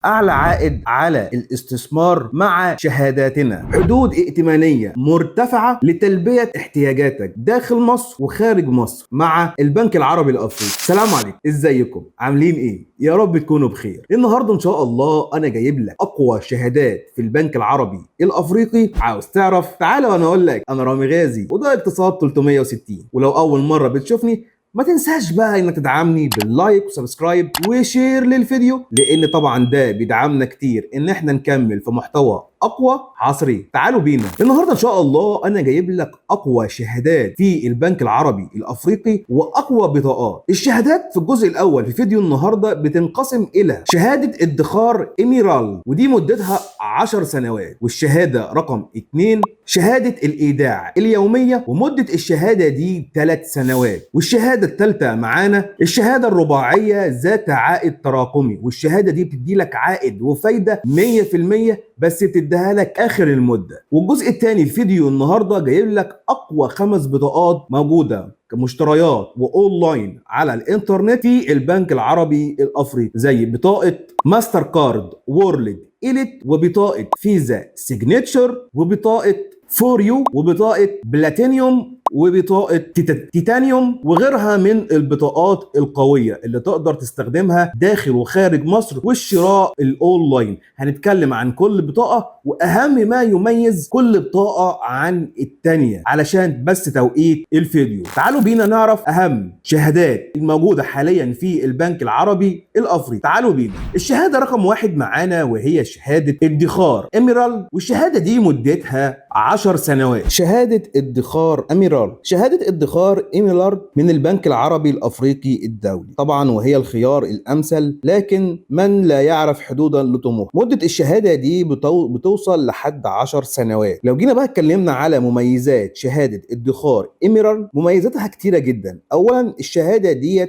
أعلى عائد على الاستثمار مع شهاداتنا، حدود ائتمانية مرتفعة لتلبية احتياجاتك داخل مصر وخارج مصر مع البنك العربي الأفريقي. السلام عليكم، ازيكم؟ عاملين ايه؟ يا رب تكونوا بخير. النهارده ان شاء الله انا جايب لك اقوى شهادات في البنك العربي الافريقي. عاوز تعرف؟ تعالى وانا اقول لك. انا رامي غازي وده اقتصاد 360، ولو اول مرة بتشوفني ما تنساش بقى انك تدعمني بال like و subscribe و share للفيديو، لان طبعا ده بيدعمنا كتير ان احنا نكمل في محتوى اقوى عصري. تعالوا بينا. النهارده ان شاء الله انا جايب لك اقوى شهادات في البنك العربي الافريقي واقوى بطاقات. الشهادات في الجزء الاول في فيديو النهارده بتنقسم الى شهادة ادخار ايميرالد، ودي مدتها 10 سنوات، والشهادة رقم 2 شهادة الايداع اليومية، ومده الشهادة دي 3 سنوات، والشهادة الثالثة معانا الشهادة الرباعية ذات عائد تراكمي، والشهادة دي بتدي لك عائد وفايده 100% بس بتديها لك اخر المدة. والجزء الثاني الفيديو النهارده جايب لك اقوى 5 بطاقات موجودة كمشتريات واونلاين على الانترنت في البنك العربي الافريقي، زي بطاقة Mastercard World Elite، وبطاقه Visa Signature، وبطاقه For You، وبطاقه بلاتينيوم، وبطاقة تيتانيوم، وغيرها من البطاقات القوية اللي تقدر تستخدمها داخل وخارج مصر والشراء الاونلاين. هنتكلم عن كل بطاقة واهم ما يميز كل بطاقة عن التانية علشان بس توقيت الفيديو. تعالوا بينا نعرف اهم شهادات الموجودة حاليا في البنك العربي الافريقي. تعالوا بينا. الشهادة رقم 1 معانا وهي شهادة ادخار اميرالد، والشهادة دي مدتها 10 سنوات. شهادة ادخار اميرالد، شهادة ادخار إيميلارد من البنك العربي الأفريقي الدولي طبعا، وهي الخيار الأمثل لكن من لا يعرف حدودا لطموحه. مدة الشهادة دي بتوصل لحد 10 سنوات. لو جينا بقى اتكلمنا على مميزات شهادة ادخار إيميرالد، مميزاتها كتيرة جدا. أولا الشهادة دي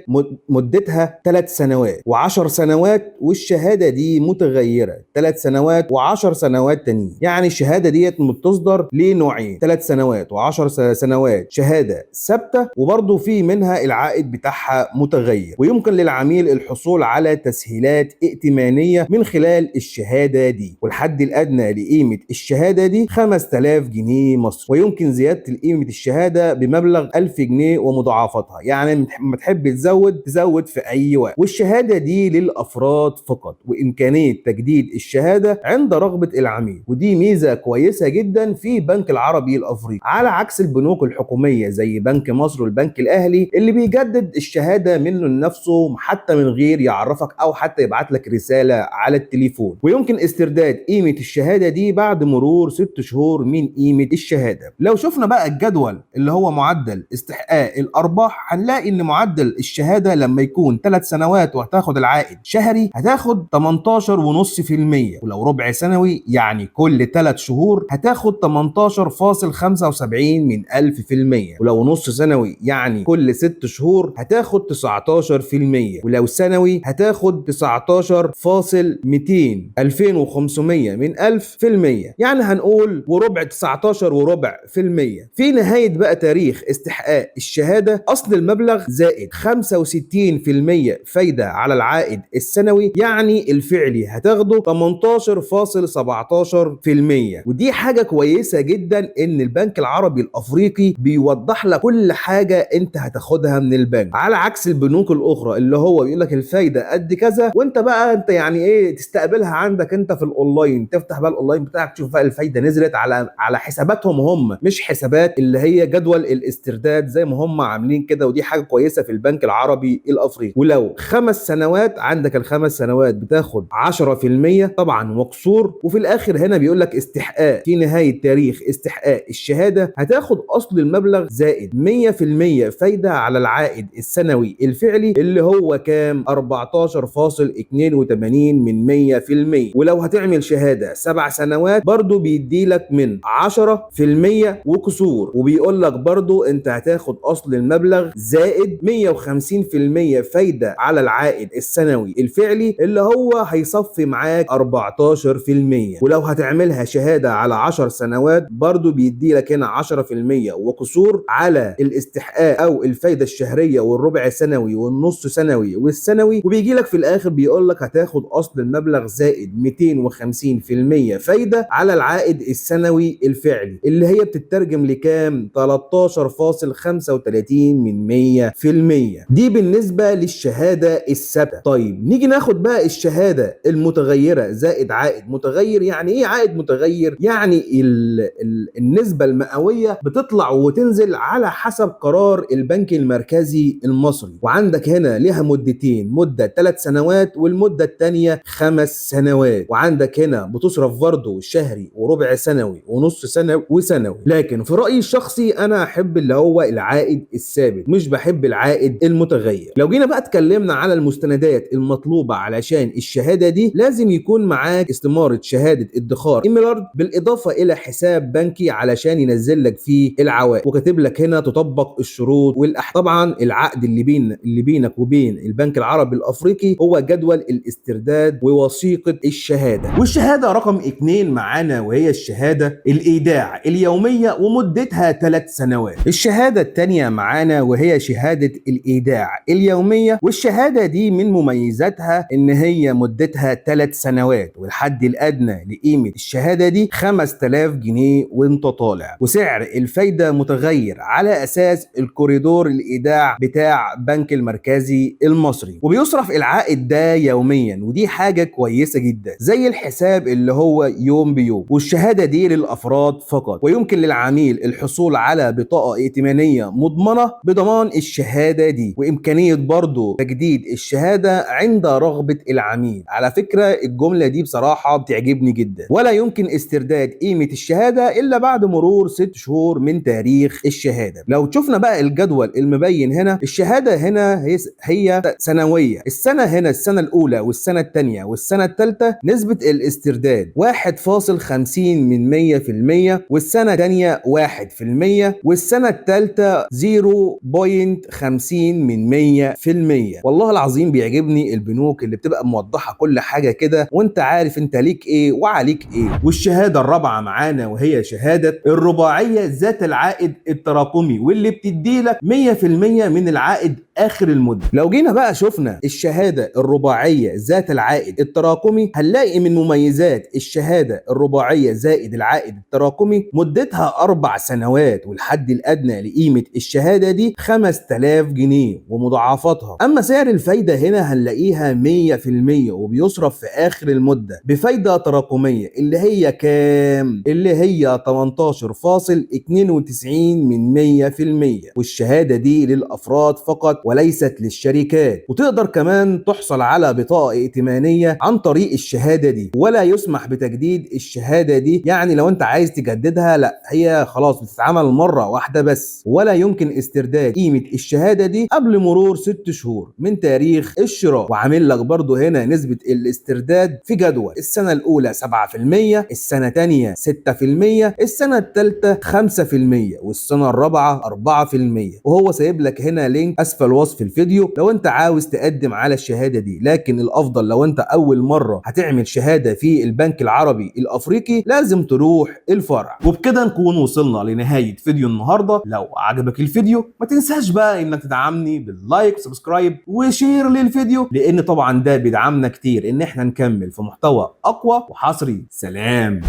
مدتها 3 سنوات و10 سنوات، والشهادة دي متغيرة 3 سنوات و10 سنوات تانيين. يعني الشهادة ديت بتصدر لنوعين، 3 سنوات و10 سنوات شهادة ثابتة، وبرضه في منها العائد بتاعها متغير، ويمكن للعميل الحصول على تسهيلات ائتمانية من خلال الشهادة دي. والحد الأدنى لقيمة الشهادة دي 5000 جنيه مصري، ويمكن زيادة قيمة الشهادة بمبلغ 1000 جنيه ومضاعفتها، يعني ما تحب تزود تزود في أي وقت. والشهادة دي للأفراد فقط، وإمكانية تجديد الشهادة عند رغبة العميل، ودي ميزة كويسة جدا في بنك العربي الأفريقي، على عكس البنوك الحكومية زي بنك مصر والبنك الأهلي اللي بيجدد الشهادة منه لنفسه حتى من غير يعرفك أو حتى يبعت لك رسالة على التليفون. ويمكن استرداد قيمة الشهادة دي بعد مرور 6 شهور من قيمة الشهادة. لو شفنا بقى الجدول اللي هو معدل استحقاق الأرباح، هنلاقي إن معدل الشهادة لما يكون 3 سنوات وهتاخد العائد شهري هتاخد 18.5%، ولو ربع سنوي يعني كل 3 شهور هتاخد 18.75 من 1000%، ولو نص سنوي يعني كل 6 شهور هتاخد 19%، ولو سنوي هتاخد 19.200 2500 من 1000%، يعني هنقول وربع 19.25%. في نهاية بقى تاريخ استحقاق الشهادة أصل المبلغ زائد 65% فايدة على العائد السنوي، يعني الفعلي هتاخده 18.17%. ودي حاجة كويسة جدا إن البنك العربي الأفريقي بيوضح لك كل حاجة أنت هتاخدها من البنك، على عكس البنوك الأخرى اللي هو بيقول لك الفايدة قد كذا، وأنت بقى أنت يعني إيه تستقبلها عندك أنت في الأونلاين، تفتح بقى الأونلاين بتاعك تشوف بقى الفايدة نزلت على حساباتهم هم، مش حسابات اللي هي جدول الاسترداد زي ما هم عاملين كده. ودي حاجة كويسة في البنك العربي الأفريقي. ولو 5 سنوات عندك ال5 سنوات بتاخد 10% طبعا وقصور. وفي الآخر هنا بيقول لك استحقاق في نهاية تاريخ استحقاق الشهادة هتاخد أصل المبلغ زائد 100% فايدة على العائد السنوي الفعلي اللي هو كام؟ 14.82 من 100%. ولو هتعمل شهادة 7 سنوات برضو بيدي لك من 10% وكسور، وبيقول لك برضو انت هتاخد اصل المبلغ زائد 150% فايدة على العائد السنوي الفعلي اللي هو هيصفي معاك 14%. ولو هتعملها شهادة على 10 سنوات برضو بيدي لك هنا 10% وكسور، وكسور على الاستحقاق او الفايدة الشهرية والربع سنوي والنص سنوي والسنوي، وبيجي لك في الاخر بيقول لك هتاخد اصل المبلغ زائد 250% فايده على العائد السنوي الفعلي، اللي هي بتترجم لكام؟ 13.35 من 100%. دي بالنسبة للشهادة الثابتة. طيب نيجي ناخد بقى الشهادة المتغيره زائد عائد متغير. يعني ايه عائد متغير؟ يعني النسبة المئويه بتطلع وتنزل على حسب قرار البنك المركزي المصري. وعندك هنا ليها مدتين، مده 3 سنوات والمدة الثانية 5 سنوات. وعندك هنا بتصرف برضه شهري وربع سنوي ونص سنوي وسنوي. لكن في رايي الشخصي انا احب اللي هو العائد الثابت، مش بحب العائد المتغير. لو جينا بقى اتكلمنا على المستندات المطلوبة علشان الشهادة دي، لازم يكون معاك استماره شهادة ادخار ايميرالد، بالاضافة الى حساب بنكي علشان ينزل لك فيه العوائد. وكاتب لك هنا تطبق الشروط والاحكام. طبعا العقد اللي بينك وبين البنك العربي الافريقي هو جدول الاسترداد ووثيقه الشهادة. والشهادة رقم 2 معانا وهي الشهادة الايداع اليومية ومدتها 3 سنوات. الشهادة الثانية معانا وهي شهادة الايداع اليومية، والشهادة دي من مميزاتها ان هي مدتها 3 سنوات، والحد الادنى لقيمة الشهادة دي 5000 جنيه وانت طالع، وسعر الفايدة متغير على اساس الكوريدور الايداع بتاع بنك المركزي المصري، وبيصرف العائد ده يوميا، ودي حاجة كويسة جدا زي الحساب اللي هو يوم بيوم. والشهادة دي للافراد فقط، ويمكن للعميل الحصول على بطاقة ائتمانيه مضمنه بضمان الشهادة دي، وامكانية برضو تجديد الشهادة عند رغبة العميل. على فكرة الجملة دي بصراحة بتعجبني جدا. ولا يمكن استرداد قيمة الشهادة الا بعد مرور 6 شهور من تاريخ الشهادة. لو شفنا بقى الجدول المبين هنا، الشهادة هنا هي سنوية، السنة هنا السنة الاولى والسنة الثانية والسنة الثالثة نسبه الاسترداد 1.50 من 100%، والسنة الثانية 1%، والسنة الثالثة 0.50 من 100%. والله العظيم بيعجبني البنوك اللي بتبقى موضحة كل حاجة كده، وانت عارف انت ليك ايه وعليك ايه. والشهادة الرابعة معانا وهي شهادة الرباعية ذات العائد التراكمي، واللي بتدي لك 100% من العائد اخر المدة. لو جينا بقى شفنا الشهادة الرباعية ذات العائد التراكمي، هنلاقي من مميزات الشهادة الرباعية زائد العائد التراكمي مدتها 4 سنوات، والحد الادنى لقيمة الشهادة دي 5000 جنيه ومضاعفاتها. اما سعر الفايدة هنا هنلاقيها 100%، وبيصرف في اخر المدة بفايده تراكمية اللي هي كام؟ اللي هي 18.92 من 100%. والشهادة دي للافراد فقط وليست للشركات، وتقدر كمان تحصل على بطاقة ائتمانيه عن طريق الشهادة دي، ولا يسمح بتجديد الشهادة دي. يعني لو انت عايز تجددها لا، هي خلاص بتتعمل مرة واحدة بس، ولا يمكن استرداد قيمة الشهادة دي قبل مرور 6 شهور من تاريخ الشراء. وعامل لك برضو هنا نسبه الاسترداد في جدول، السنة الاولى 7%، السنة الثانية 6%، السنة الثالثة 5%، والسنة الرابعة 4%. وهو سايب لك هنا link اسفل وصف الفيديو لو انت عاوز تقدم على الشهادة دي. لكن الافضل لو انت اول مرة هتعمل شهادة في البنك العربي الافريقي لازم تروح الفرع. وبكده نكون وصلنا لنهاية فيديو النهارده. لو عجبك الفيديو ما تنساش بقى انك تدعمني بال like و subscribe و share للفيديو، لان طبعا ده بيدعمنا كتير ان احنا نكمل في محتوى اقوى وحصري. سلام.